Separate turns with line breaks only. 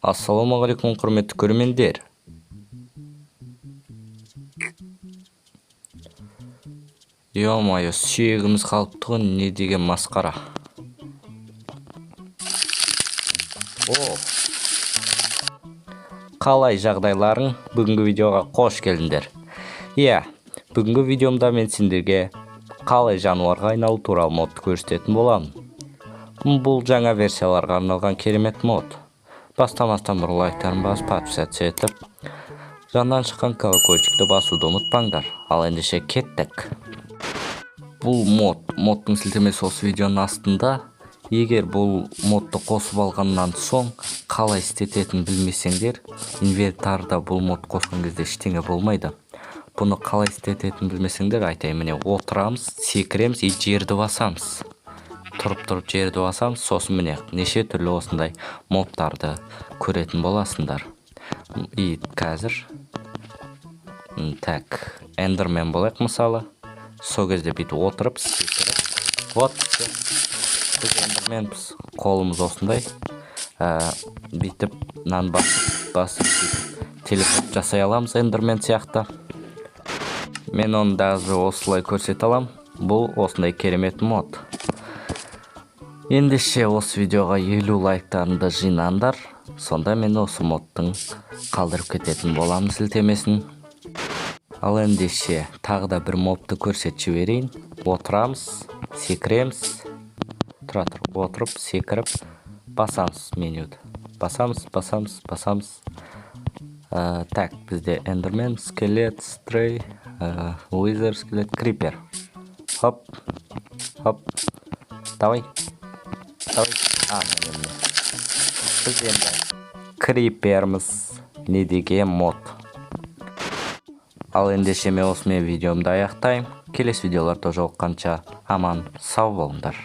Ассалаумағалейкум, құрметті көрермендер! Ё-моё, сүйегіміз қалыпты ғой, не деген масқара! О, қалай жағдайларың? Бүгінгі видеоға қош келдіңдер. Иә, бүгінгі видеомда мен сендерге қалай жануарға айналу туралы модты көрсететін боламын. Бұл жаңа версияларға арналған керемет мод. Бастамастан бұрын лайктарын басып, подписаться етіп, жанынан шыққан колокольчикті басуды ұмытпаңдар. Ал ендеше кеттік. Бұл мод, модтың сілтемесі осы видеоның астында. Егер бұл модты қосып алғаннан соң қалай істететінін білмесеңдер, инвентарда бұл мод қосқан кезде ештеңе болмайды. Бұны қалай істететінін білмесеңдер, айтайын: міне, отырамыз, секіреміз и жерді басамыз. Тұрып тұрып жерді басамыз, сосын міне, неше түрлі осындай мобтарды көретін боласыңдар. И қазір так, эндермен болайық, мысалы. Сол кезде бүйтіп отырып, секіріп, вот, всё. Біз эндерменбіз. Қолымыз осындай, бүйтіп мынаны басып басып, бүйтіп телепорт жасай аламыз эндермен сияқты. Мен оны даже осылай көрсете аламын. Бұл осындай керемет мод. Ендеше осы видеоға 50 лайктарыңды жинаңдар, сонда мен осы модтың қалдырып кететін боламын сілтемесін. Ал ендеше тағы да бір мобты көрсетіп жіберейін. Отырамыз, секіреміз, тұра тұр, отырып, секіріп, басамыз, менюді басамыз, басамыз, басамыз. Так, бізде эндермен, скелет, стрей, уизер, скелет, крипер. Хоп, хоп, давай, давай. А, міне, міне, біз енді криперміз. Не деген мод! Ал ендеше мен осымен видеомды аяқтаймын. Келесі видеоларда жолыққанша аман сау болыңдар.